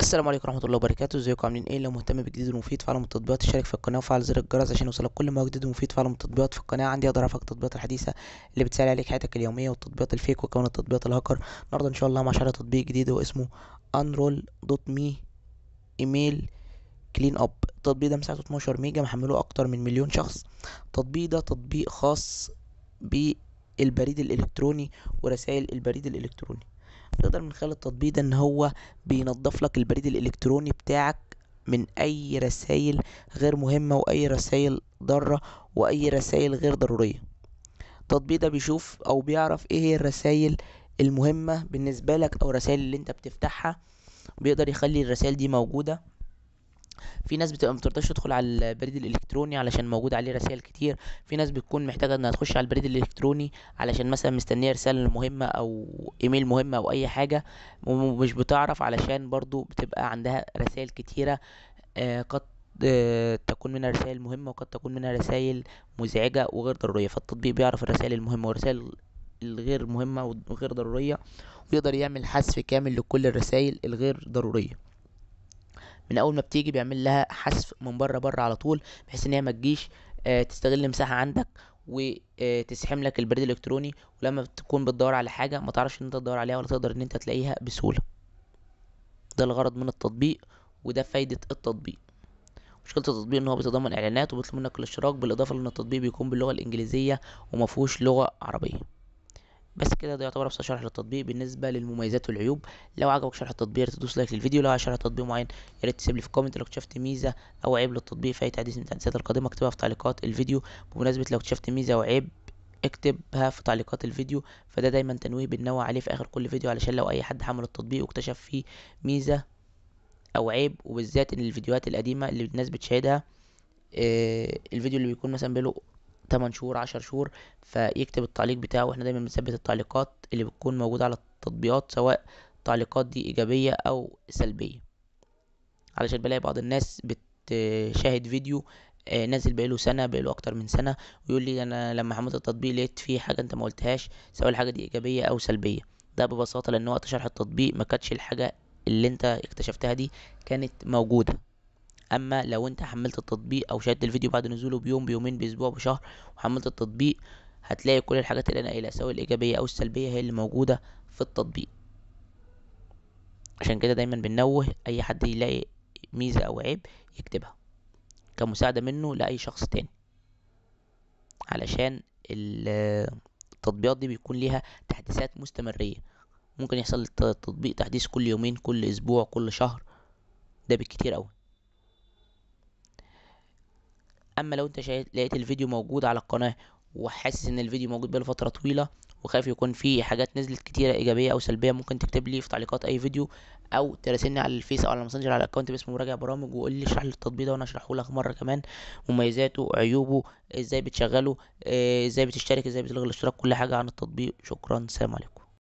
السلام عليكم ورحمة الله وبركاته. ازيكم عاملين ايه؟ لو مهتم بالجديد والمفيد في عالم التطبيقات اشترك في القناة وفعل زر الجرس عشان يوصلك كل ما هو جديد ومفيد في عالم التطبيقات. في القناة عندي اقدر اعرفك التطبيقات الحديثة اللي بتسهل عليك حياتك اليومية والتطبيقات ال fake وكمان التطبيقات الهاكر. النهارده ان شاء الله مع شرح تطبيق جديد واسمه unroll.me email clean up. التطبيق ده مساحته 12 ميجا، محمله اكتر من مليون شخص. التطبيق ده تطبيق خاص بالبريد الالكتروني ورسائل البريد الالكتروني. تقدر من خلال التطبيق ده ان هو بينظف لك البريد الالكتروني بتاعك من اي رسائل غير مهمة واي رسائل ضارة واي رسائل غير ضرورية. التطبيق ده بيشوف او بيعرف ايه هي الرسائل المهمة بالنسبة لك او الرسائل اللي انت بتفتحها، بيقدر يخلي الرسائل دي موجودة. في ناس بتبقى مترضاش تدخل على البريد الالكتروني علشان موجود عليه رسائل كتير، في ناس بتكون محتاجه انها تخش على البريد الالكتروني علشان مثلا مستنيه رسالة مهمة او ايميل مهم او اي حاجة ومش بتعرف، علشان برضو بتبقى عندها رسائل كتيرة، قد تكون منها رسائل مهمة وقد تكون منها رسائل مزعجة وغير ضرورية. فالتطبيق بيعرف الرسائل المهمة والرسائل الغير مهمة وغير ضرورية، ويقدر يعمل حذف كامل لكل الرسائل الغير ضرورية. من اول ما بتيجي بيعمل لها حذف من بره بره على طول، بحيث ان هي ما تجيش تستغل مساحة عندك وتسحم لك البريد الالكتروني، ولما بتكون بتدور على حاجة ما تعرفش ان انت تدور عليها ولا تقدر ان انت تلاقيها بسهولة. ده الغرض من التطبيق وده فايده التطبيق. مشكلة التطبيق ان هو بيتضمن اعلانات وبيطلب منك الاشتراك، بالاضافة لان التطبيق بيكون باللغة الانجليزية وما فيهوش لغة عربية. بس كده ده يعتبر ابسط شرح للتطبيق بالنسبة للمميزات والعيوب. لو عجبك شرح التطبيق يا ريت تدوس like للفيديو، لو عايز شرح تطبيق معين يا ريت تسيب لي في comment. لو اكتشفت ميزة او عيب للتطبيق في اي تحديث من التحديثات القادمة اكتبها في تعليقات الفيديو. بمناسبة لو اكتشفت ميزة او عيب اكتبها في تعليقات الفيديو، فده دايما تنويه بننوه عليه في اخر كل فيديو، علشان لو اي حد حمل التطبيق واكتشف فيه ميزة او عيب، وبالذات ان الفيديوهات القديمة اللي الناس بتشاهدها، الفيديو اللي بيكون مثلا بقاله 8 شهور 10 شهور، فيكتب التعليق بتاعه. واحنا دايما بنثبت التعليقات اللي بتكون موجودة على التطبيقات، سواء التعليقات دي ايجابية او سلبية، علشان بلاقي بعض الناس بتشاهد فيديو نازل بقاله سنة بقاله اكتر من سنة، ويقول لي انا لما حملت التطبيق لقيت فيه حاجة انت ما قلتهاش، سواء الحاجة دي ايجابية او سلبية. ده ببساطة لان وقت شرح التطبيق ما كانتش الحاجة اللي انت اكتشفتها دي كانت موجودة. اما لو انت حملت التطبيق او شاهدت الفيديو بعد نزوله بيوم بيومين باسبوع بشهر وحملت التطبيق، هتلاقي كل الحاجات اللي انا قايلها سواء الايجابية او السلبية هي اللي موجودة في التطبيق. عشان كده دايما بننوه اي حد يلاقي ميزة او عيب يكتبها كمساعده منه لاي شخص تاني، علشان التطبيقات دي بيكون ليها تحديثات مستمريه. ممكن يحصل للتطبيق تحديث كل يومين كل اسبوع كل شهر، ده بالكتير قوي. اما لو انت لقيت الفيديو موجود على القناة وحاسس ان الفيديو موجود بقاله فترة طويلة وخايف يكون فيه حاجات نزلت كتيرة ايجابية او سلبية، ممكن تكتب لي في تعليقات اي فيديو او تراسلني على الفيس او على الماسنجر على ال account باسم مراجع برامج، وقول لي اشرح لي التطبيق ده وانا اشرحه لك مرة كمان، مميزاته عيوبه، ازاي بتشغله، ازاي بتشترك، ازاي بتلغي الاشتراك، كل حاجة عن التطبيق. شكرا، سلام عليكم.